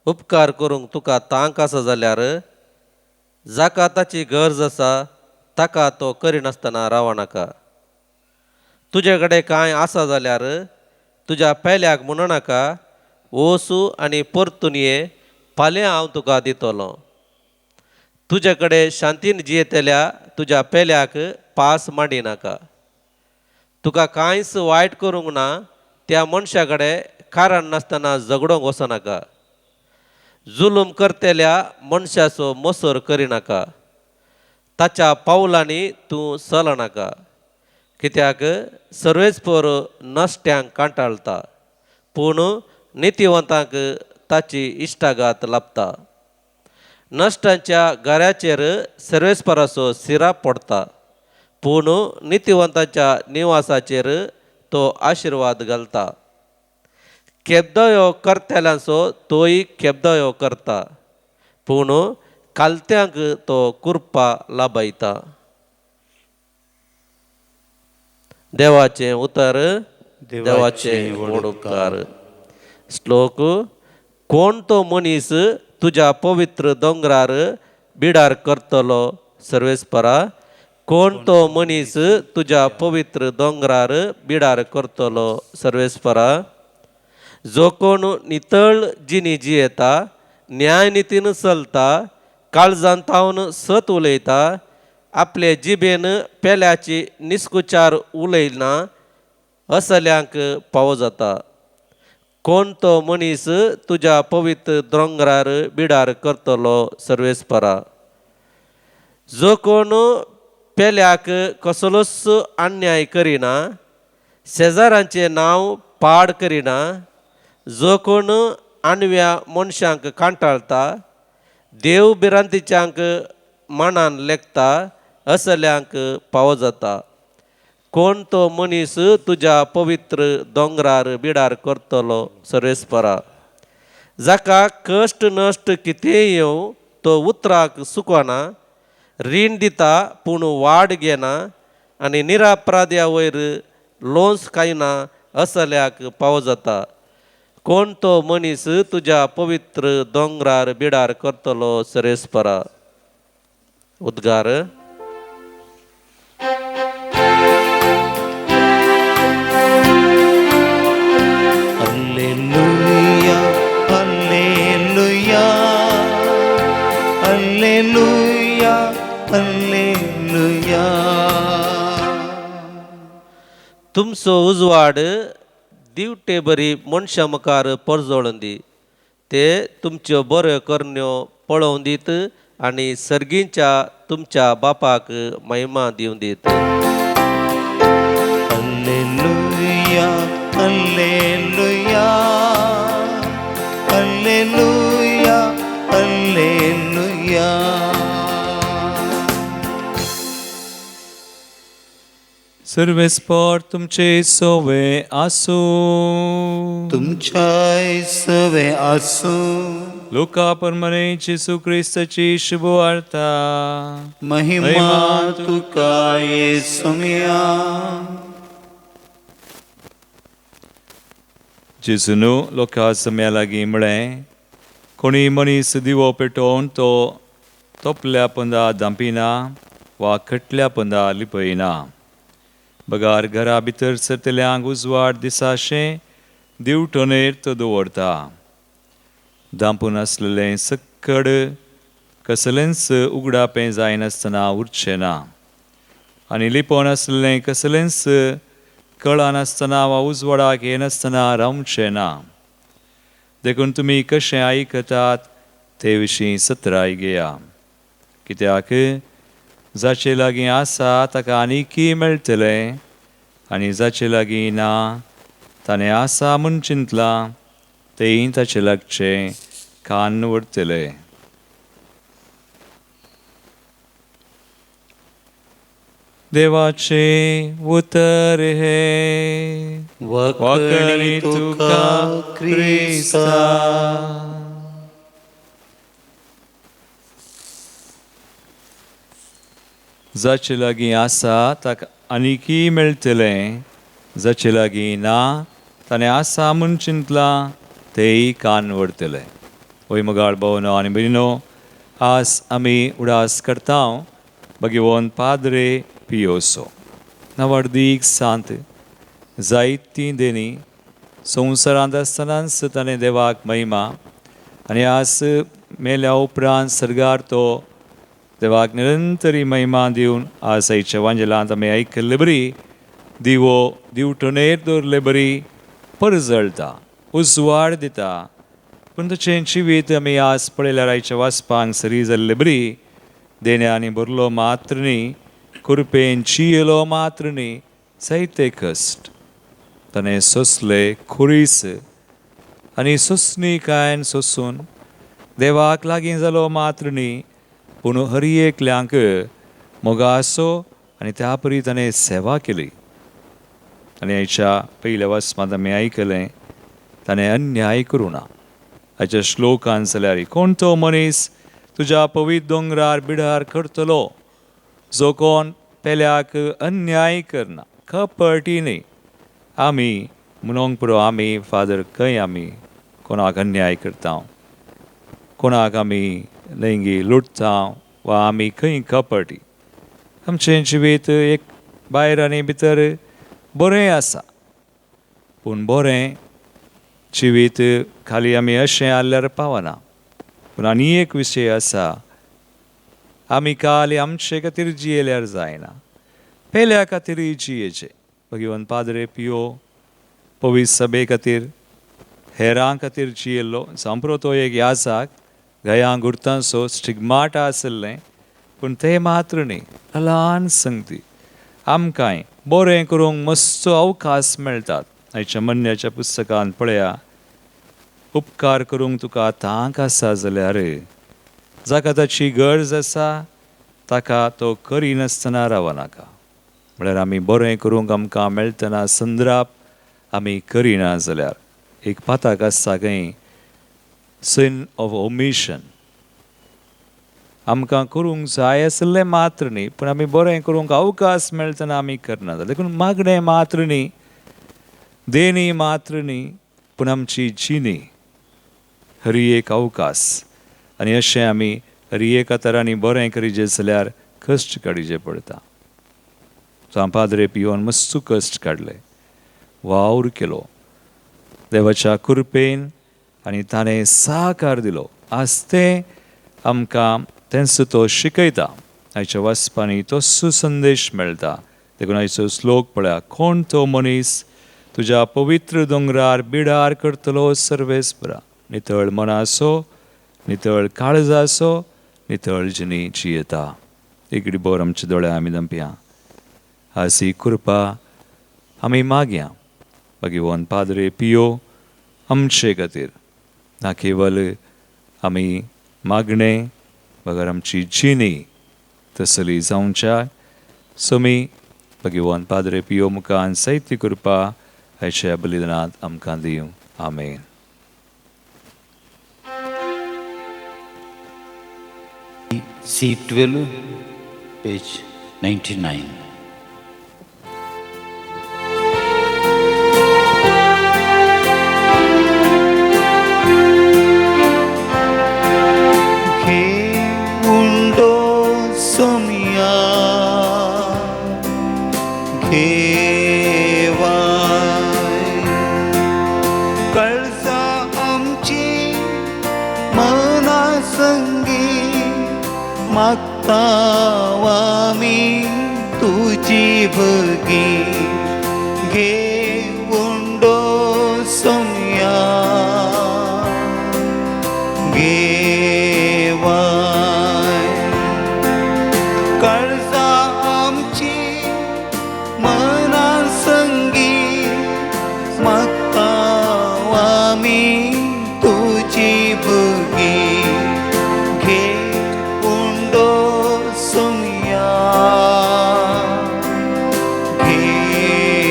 उपकार करूंक तुका तांक आसा जाल्यार जाका ताची गरज आसा ताका तो करिनासतना रावनाका. तुजे कडेन कांय आसा जाल्यार तुज्या पेल्याक म्हणू नाका, वचू आनी परतून ये, फाल्यां हांव तुका दितलो. तुजे कडेन शांतीन जियेतल्या तुज्या पेल्याक पास मांडिनाका. तुका कांयच वायट करूंक ना त्या मनशा कडेन कारण नासतना झगडोंक वचनाका. जुलूम करतल्या मनशाचो मसर करिनाका. ताच्या पावलांनी तूं चलनाका, कित्याक सर्वेच पोर नश्ट्यांक कांटाळटा, पूण नितीवंतांक ताची इश्टागात लाबता. नश्टांच्या घराचेर सर्वेस्पराचो सिराप पडटा, पूण नितीवंताच्या निवासाचेर तो आशिर्वाद घालता. केबदयो करतल्यांचो तोय केबदयो करता, पूण कालत्यांक तो कुरपा लाभयता. देवाचें उतर, देवाचें व्हड उपकार. श्लोक. कोण तो मनीस तुज्या पवित्र दोंगरार बिडार करतलो सर्वेस्परा, कोण तो मनीस तुज्या पवित्र दोंगरार बिडार करतलो सर्वेस्परा. जो कोण नितळ जिणी जियेता, न्यायनितीन चलता, काळजान तावन सत उलयता, आपले जिबेन पेल्याची निस्कुचार उलयना, असल्यांक पावो जाता. कोण तो मनीस तुज्या पवित्र दोंगरार बिडार करतलो सर्वेस्परा. जो कोण पेल्याक कसलोच अन्याय करिना, शेजारांचें नांव पाड करिना, जो कोण आणव्या मनशांक कांटाळटा, देव भिरांतीच्यांक मनान लेखता, असल्यांक पावो जाता. कोण तो मनीस तुज्या पवित्र दोंगरार बिडार करतलो सर्वेस्परा. जाका कश्ट नश्ट कितेंय येवं तो उतराक सुकना, रीण दिता पूण वाड घेना आनी निरापराध्या वयर लोन्स कायना, असल्याक पावो जाता. कोण तो मनीस तुज्या पवित्र दोंगरार बिडार करतलो सर्वेस्परा. उद्गार. तुमचो उजवाड दिवटे बरी मनशां मुखार परजळून दी, ते तुमच्यो बऱ्यो करण्यो पळोवन दीत आनी सर्गीच्या तुमच्या बापाक महिमा दिवन दीत. Alleluia, alleluia, alleluia, alleluia. सर्वेस्पर तुमचे सोवे आसूं. तुमच्याय सवे आसूं. लुका प्रमाणे जेजू क्रिस्ताची शुभवार्ता. महिमा तुका येसुम्या. जेजून लोकां सम्या लागीं म्हळें, कोणी मनीस दिवो पेटोवन तो तोपल्या पंदा धांपिना वा खटल्या पंदा लिपयना, बगार घरा भितर सरतल्यांक उजवाड दिसाशें दिवटणेर तो दवरता. धांपून आसलेलें सक्कड कसलेंच उगडापें जायनासतना उरचें ना आनी लिपोवन आसलेलें कसलेंच कळनासतना वा उजवाडाक येनासतना रावचें ना. देखून तुमी कशें आयकतात ते विशीं सत्राय घेया, कित्याक जाचे लागीं आसा ताका आनीकय मेळटलें आनी जाचे लागीं ना ताणें आसा म्हूण चिंतलां तेंय ताचे लागचें कान व्हरतले. देवाचें उतर हें. वखणी तुका क्रिस्ता. जाचे लागीं आसा ताका आनीकय मेळटलें, जाचे लागीं ना ताणें आसा म्हूण चिंतलां तेय कान व्हरतले. वय मोगाळ भोवनो आनी भयणीनो, आज आमी उडास करता भगवान पाद्रे पियोसो नवर्दीक सांत जायतीं देणी संवसारांत आसतनाच ताणें देवाक महिमा आनी आज मेल्या उपरांत सर्गार तो देवाक निरंतरी महिमा दिवन आज आयच्या वांजेलांत आमी आयकल्ले बरी दिवो दिवटणेर दवरले बरी परजळटा, उजवाड दिता. पूण ताचें जिवीत आमी आज पळयल्यार आयच्या वाचपांक सरी जाल्ले बरी देण्यांनी भरलो मात्र न्ही, कुरपेन जियेलो मात्र न्ही, जायते कश्ट ताणें सोंसले, खुरीस आनी सोंसणीकायेन सोंसून देवाक लागीं जालो मात्र न्ही, पूण हर एकल्यांक मोगासो आनी त्या परी ताणें सेवा केली. आनी आयच्या पयल्या वाचपांत आमी आयकलें ताणें अन्याय करूं ना. आयच्या श्लोकान जाल्यार कोण तो मनीस तुज्या पवित्र दोंगरार बिडार करतलो जो कोण पेल्याक अन्याय करना, कपटी न्ही. आमी म्हणूंक पुरो आमी फादर खंय आमी कोणाक अन्याय करता, कोणाक आमी लैंगी लुटता वा आमी खंय कपटी. आमचें जिवीत एक भायर आनी भितर बरें आसा, पूण बरें जिवीत खाली आमी अशें आहल्यार पावना. पूण आनी एक विशय आसा, आमी खाली आमचे खातीर जियेल्यार जायना, पेल्या खातीरूय जियेचें. भगवान पाद्रे पियो पवित्र सभे खातीर हेरां खातीर जियेल्लो. जांपरो तो एक याजाक गया गुर्तांचो स्टिग्माटा आशिल्लें, पूण तें मात्र न्ही, ल्हान संगती आमकांय बरें करूंक मस्त अवकाश मेळटात. आयच्या म्हणण्याच्या पुस्तकान पळया, उपकार करूंक तुका तांक आसा जाल्यार जाका ताची गरज आसा ताका तो करिनासतना रावनाका. म्हळ्यार आमी बरें करूंक आमकां मेळटना संद्राप आमी करिना जाल्यार एक पाताक आसता खंय, सिन ऑफ ओमिशन. आमकां करूंक जाय आशिल्लें मात्र न्ही, पूण आमी बरें करूंक अवकाश मेळटना आमी करना. देखून मागणें मात्र न्ही, देणी मात्र न्ही, पूण आमची जिणी हरी एक अवकाश. आनी अशें आमी हरी एका तरांनी बरें करीजे जाल्यार कश्ट काडीचे पडटा. पाद्रे पियोन मस्तू कश्ट काडले, वावर केलो देवाच्या कृपेन आनी ताणें साकार दिलो. आज तें आमकां तेंचो तो शिकयता. आयच्या वाचपांनी तोच संदेश मेळटा. देखून आयचो श्लोक पळया, कोण तो मनीस तुज्या पवित्र दोंगरार बिडार करतलो सर्वेस्परा, नितळ मनासो, नितळ काळजासो, नितळ जिणी जियेता. इकडे बोर आमच्या दोळ्या आमी दंपया. आसी कृपा आमी मागया भगवान पाद्रे पियो आमचे खातीर, ना केवल आमी मागणे बगर आमची जिणी तसली जावच्या. समी भगवान पाद्रे पियो मुखान साहित्य कृपा आयच्या बलिदानांत आमकां दिवं. आमेन. C12, page 99. घेऊंडो सोमिया घेवाय, कळसा आमची मना संगी मागता आमी तुजी भगी. घेऊंडो सोमिया घेवाय, कळसा आमची मना संगी मागता आमी तुजी भगी. घेऊंडो सोमिया घेवाय.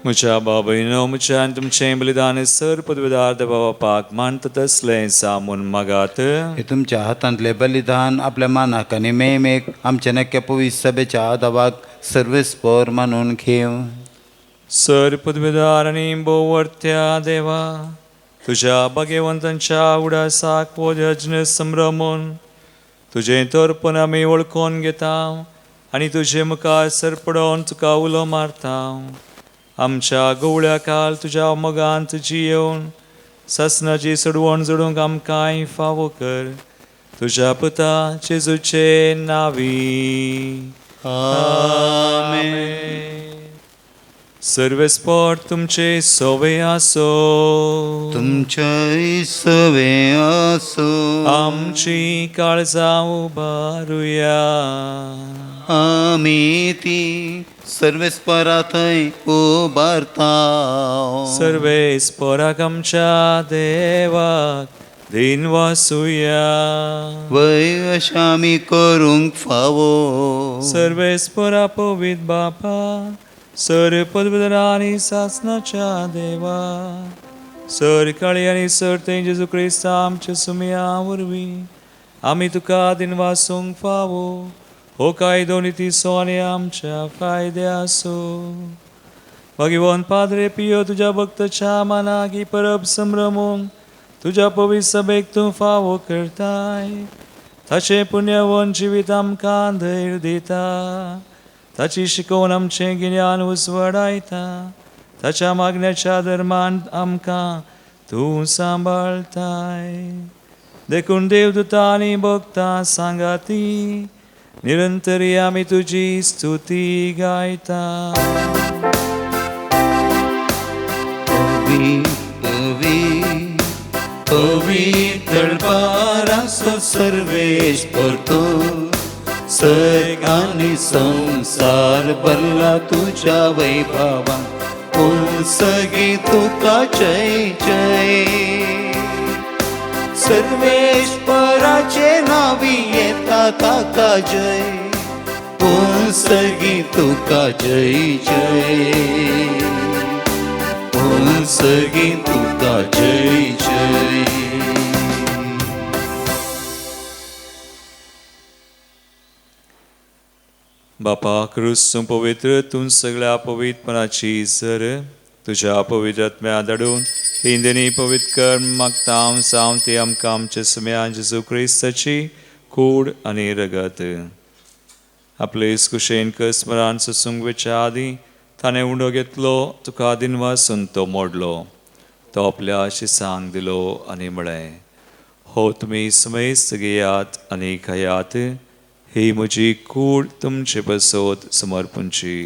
म्हज्या बाबायनो, म्हज्या आनी तुमचें बलिदान सर पदवीदार देवा बापाक मानता तसलें सामून मागात. हे तुमच्या हातांतले बलिदान आपल्या मानाक आनी मेमेक आमच्या नक्या पवित्र सभेच्या आदावाक सर्वेस्पर मानून घेव. सर पदवीदार आनी भोववर्त्या देवा, तुज्या भाग्यवंतांच्या उडासाक वो यज्ञ संभ्रमून तुजें तर्पण आमी वळखून घेता आनी तुजे मुखार सरपडोवन तुका उलो मारता. आमच्या गवळ्या काल तुज्या मोगांत जियेवन सासणाची सोडवण जोडूंक आमकांय फावो कर. तुज्या पुता जेजूचे नावी. आमेन. सर्वेस्पर तुमचे सोवे आसो. तुमच्याय सवे आसो. आमची काळजां उबारुया. आमी ती सर्वेस्परा थंय उबारता. सर्वेस्पराक आमच्या देवाक दिन वासुया. वय अशें आमी करूंक फावो. सर्वेस्परा पवित्र बापा, सर पदवीधर आनी सासणाच्या देवा, सर काळी आनी सर तें जेजू क्रिस्त आमच्या सुमया वरवीं आमी तुका दिनवासूंक फावो. हो कायदो नितीचो आनी आमच्या फायद्याचो. भगवान पाद्रे पियो तुज्या भक्ताच्या मनाक ही परब संभ्रमूंक तुज्या पवित्र सभेक तूं फावो करताय. ताचें पुण्यवन जिवीत आमकां धैर्य दिता. ताची शिकोवन आमचें गिन्यान उजवाडायता. ताच्या मागण्याच्या धर्मान आमकां तूं सांबाळताय. देखून देवदूता आनी भक्तां सांगाती निरंतरी आमी तुजी स्तुती गायता. पवी पवी पवित्र पारासो सर्वेस्पर तूं, सर्ग आनी संसार भरला तुज्या वैभवान. उंचगी तुका जय जय. सर्वेस्पराचे नावी येता ताका जय. उंचगी तुका जय जय. उंचगी तुका जय जय. बापा क्रूस तूं पवित्र, तूं सगळ्या पवित्रपणाची सर तुज्या पवित्र आत्म्या धाडून ही पवित्र कर मागता हांव जावं ती आमकां आमच्या सुम्या जेजू क्रिस्ताची कूड आनी रगत. आपले कुशेन स्मरण सोसूंक वेच्या आदीं ताणें उंडो घेतलो, तुका दिनवासून तो मोडलो, तो आपल्या शिसांक दिलो आनी म्हळें, हो तुमी समेस्त घेयात आनी खायात, ही म्हजी कूड तुमचे पासत समर्पणची.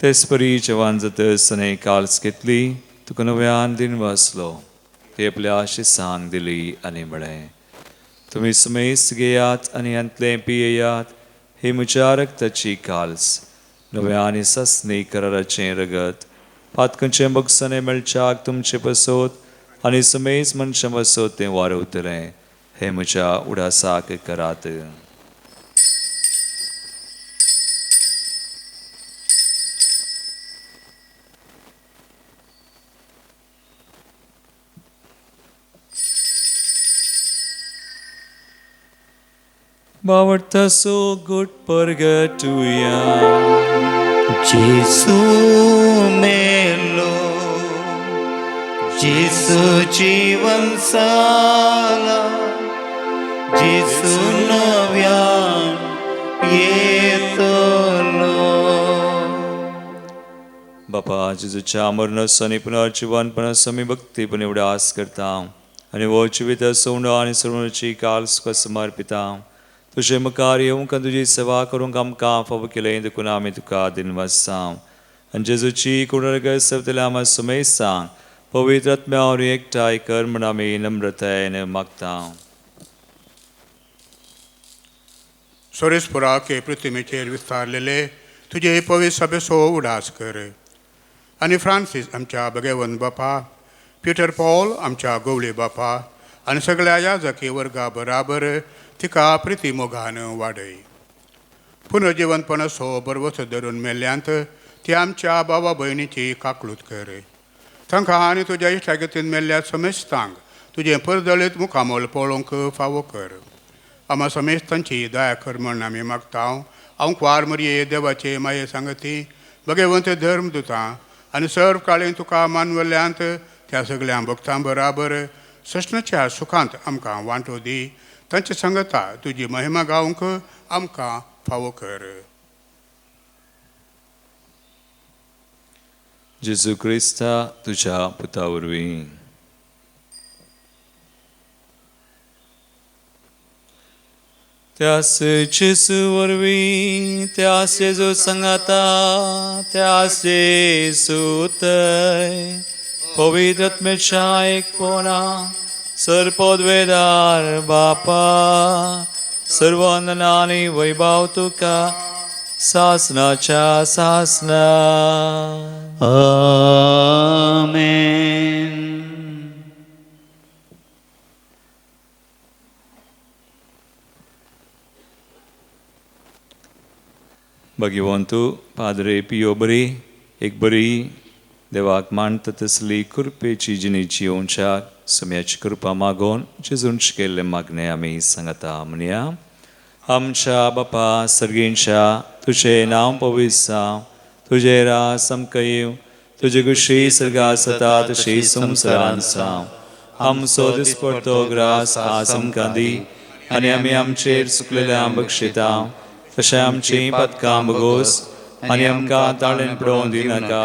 तेचपरी जेवण जातच ताणें काल्स घेतली, तुका नव्यान दिन वाचलो, ती आपल्या शिसांक दिली आनी म्हळें, तुमी समेस्त घेयात आनी हांतलें पियेयात, ही म्हज्या रक्ताची काल्स, नव्या आनी सासणी कराराचें रगत, पातकांचें बगसणें मेळच्याक तुमचे पासत आनी समेस्त मनशां पासत तें वारवतलें. हें म्हज्या उडासाक करात. बावडता सो गुड परगटुया. जेसू मेलो, जेसू जीवन साला, जेसू नव्यान येतलो. बापा, जेजूच्या मरणाचो आनी पुनर्जिवनपणाचो आमी भक्तीपणे उडास करता आनी हो जिवीत सोंडो आनी सर्वची काल तुका समर्पिता. तुजे मुखार येवंक आनी तुजी सेवा करूंक आमकां फावो केलें देखून आमी तुका दिनवासा. आनी जेजूची कुणर्ग सवतल्या आमा सुमेसांक पवित्र आत्म्या वरवीं एकठांय कर म्हूण आमी नम्रतायेन मागता. सोरेसपुराक पृथ्वीचेर विस्तारलेले तुजे पवित्र सभेचो उडास कर आनी फ्रांसीस आमच्या भगवंत बापा, पिटर पॉल आमच्या गोवळे बापा आनी सगळ्या याजकी वर्गा बराबर तिका प्रिती मोगान वाडय. पुनर्जिवनपणाचो बरवस धरून मेल्ल्यांत ती आमच्या बाबा भयणीची काकळूत कर. तांकां आनी तुज्या इश्टागतीन मेल्ल्या समेस्तांक तुजें परदळीत मुखामोल पळोवंक फावो कर. आमा समेस्तांची दया कर म्हण आमी मागता. हांव कुवार मरये देवाचे माये सांगती भगवंत धर्म दुतां आनी सर्व काळें तुका मानवल्यांत त्या सगळ्या भक्तां बराबर सस्नाच्या सुखांत आमकां वांटो दी. तांचे सांगता तुजी महिमा गावंक आमकां फावो कर. जेजू क्रिस्ता तुज्या पुता वरवीं. त्यास जेजू वरवीं, त्यास जेजू सांगाता, त्यास जेजू थंय पवित्र आत्म्याच्या एकपणा सर्पोद्वेदार बापा, सर्वंदना आनी वैभव तुका सासनाच्या सासना. आमेन. भगवंतू पाद्रे पियो बरी एक बरी देवाक मानता तसली कृपेची जिणेची येवच्याक सम्याची कृपा मागोवन जेजून केल्लें मागणें आमी सांगता. म्हणया, आमच्या बापा सर्गींच्या, तुजें नांव पवित्र जावं, तुजें रास आमकां येवं, तुजी खुशी सर्गांत जाता तशी संवसारांत जावं. आमचो दिसपडतो ग्रास आज आमकां दी आनी आमी आमचेर चुकलेल्या बक्षिता तशें आमचीं पदकां बगोस आनी आमकां ताळेन पडोवन दिनाका,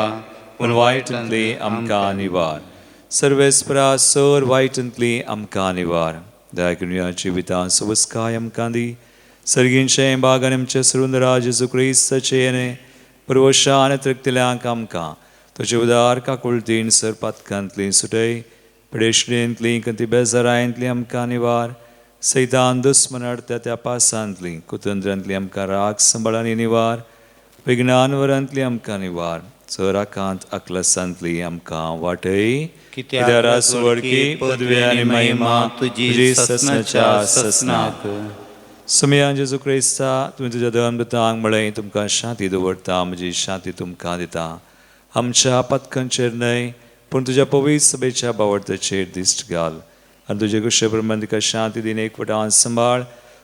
पूण वायटांतली आमकां निवार. सर्वेस्परा सर वायटांतली आमकां निवार. दया करून ह्या जिवितांत सवस्काय आमकां दी. सर्गींचें बाग आनी आमचे सुरुंदरा जेजू क्रिस्ताचें येणें पुर्वशा आनी तृप्तिल्यांक आमकां तुजे उदार काकुळतीन सर पातकांतली सुटय, पिडेशणेंतली कंती बेजारांतली आमकां निवार. सैतान दुस्मन अडत्या त्या पासांतली कुतंत्रांतली आमकां राग सांबाळ आनी निवार. विज्ञानवरांतली आमकां निवार. चराकांत अकलसांतली आमकां वाटय. कित्याक रासवडकी पदवी आनी महिमा तुजी ससनाच्या ससनाक. सुमयान जेजू क्रिस्ता, तुवें तुज्या धर्मदूतांक म्हळें, तुमकां शांती दवरता, म्हजी शांती तुमकां दिता. आमच्या पातकांचेर न्हय पूण तुज्या पवित्र सभेच्या बावडत्याचेर दिश्ट घाल आनी तुजे कुशे प्रमाण तिका शांती दिन एकवटान सांबाळ.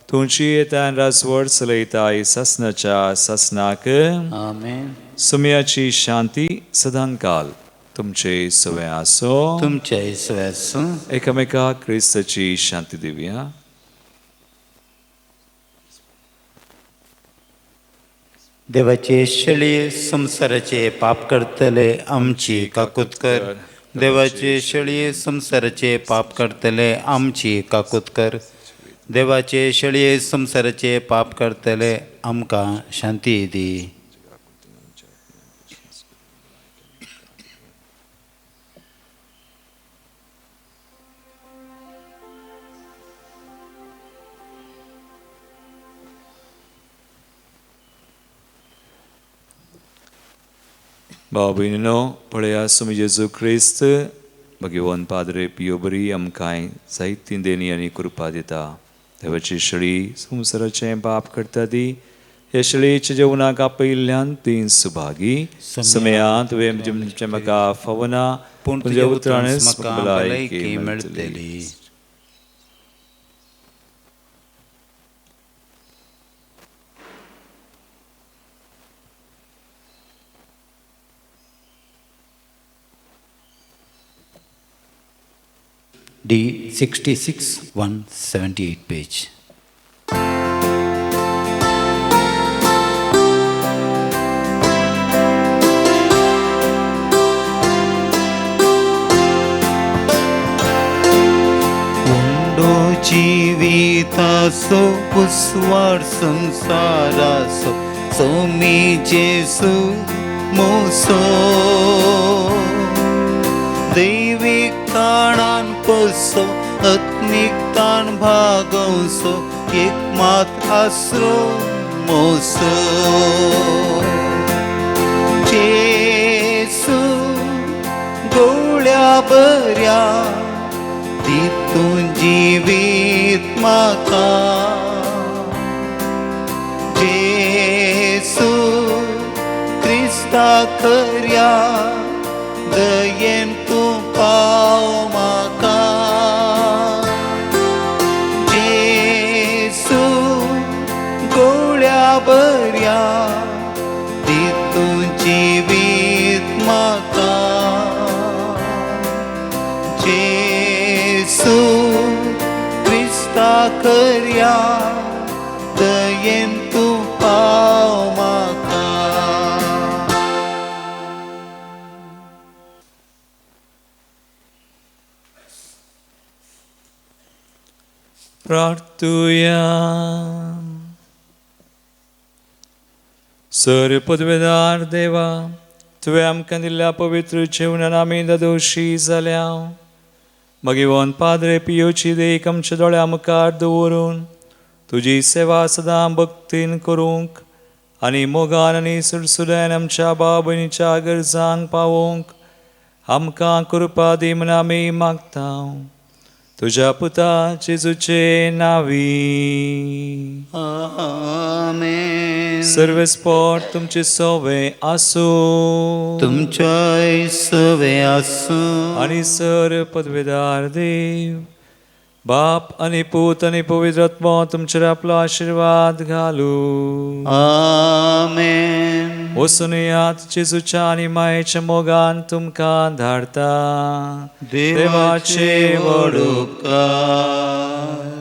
तुमची येता आनी रासवड चलयता सासनाच्या सासनाक. आमेन. सुमयाची शांती सदांकाल तुमचे सवे आसो. तुमचे सवे आसूं. एकामेका क्रिस्ताची शांती दिवया. देवाचे शेळये संवसाराचे पाप करतले आमची काकूत कर. देवाचे शेळये संवसाराचे पाप करतले आमची काकूत कर. देवाचे शेळये संवसाराचे पाप करतले आमकां शांती दी. भाव भयणीनो, पळया स्वामी जेजू क्रिस्त भगवान पाद्रे पियो बरी आमकां जायती देणी आनी कृपा दिता. देवाची शेळी संवसाराचें पाप करता ती ह्या शेळयेच्या जेवणाक आपयिल्ल्यान ती सुभागी. समया तुवें तुमचें म्हाका फावना, पूण तुज्या उतरानच म्हाका भलायकी भलायकी मेळटली. मेळटली. D 66 178 page. उंडो जीवितासो उस्वाड संसारासो सोमी जेसू मोसो दैवीक ताणान पोसो आत्मीक ताण भागोवचो एक मात आसरो मोसो. जेसू गोळ्या बऱ्या तितून जिवीत म्हाका. जेसू क्रिस्ता खऱ्या दयेन तूं पाव म्हाका. जेसू गोळ्या बऱ्या तितून जिवीत म्हाका. जेसू क्रिस्ता खऱ्या दयेन तूं पाव म्हाका. प्रार्थुया. सर पदवेदार देवा, तुवें आमकां दिल्ल्या पवित्र जेवणान आमी दोशी जाल्या. भगवान पाद्रे पियोची देख आमच्या दोळ्या मुखार दवरून तुजी सेवा सदां भक्तीन करूंक आनी मोगान आनी सुडसुड्यान आमच्या भाव भयणीच्या गरजांक पावोवंक आमकां कृपा दी म्हूण आमी मागता. तुज्या पुता जेजूचे नावी. आमेन. सर्वेस्पोर तुमचे सोवे आसूं. तुमच्याय सवे आसूं. आनी सर पदवेदार देव बाप आनी पूत आनी पवित्र आत्मो तुमचेर आपलो आशिर्वाद घालू. आमेन. वचून यात जेजूच्या आनी मायेच्या मोगान तुमकां धाडता. देवाचे व्हड उपकार.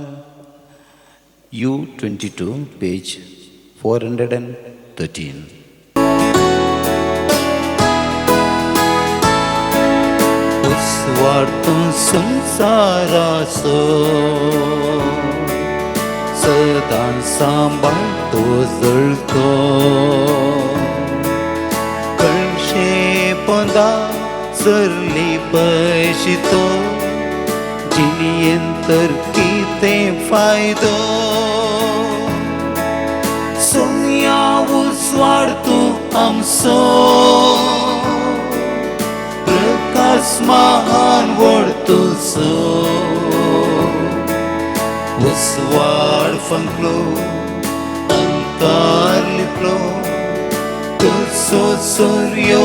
U22 page 413. उस्वाड तूं संवसाराचो सदां सांबाळ तो जळतो. कळशे पोंदा सरली पयशितो जिणयेन तर कितें फायदो. सोम्या उस्वाड तूं आमचो प्रकाश महान व्हड तुजो. उस्वाड फंकलो अंकार लिपलो तुजो सूर्यो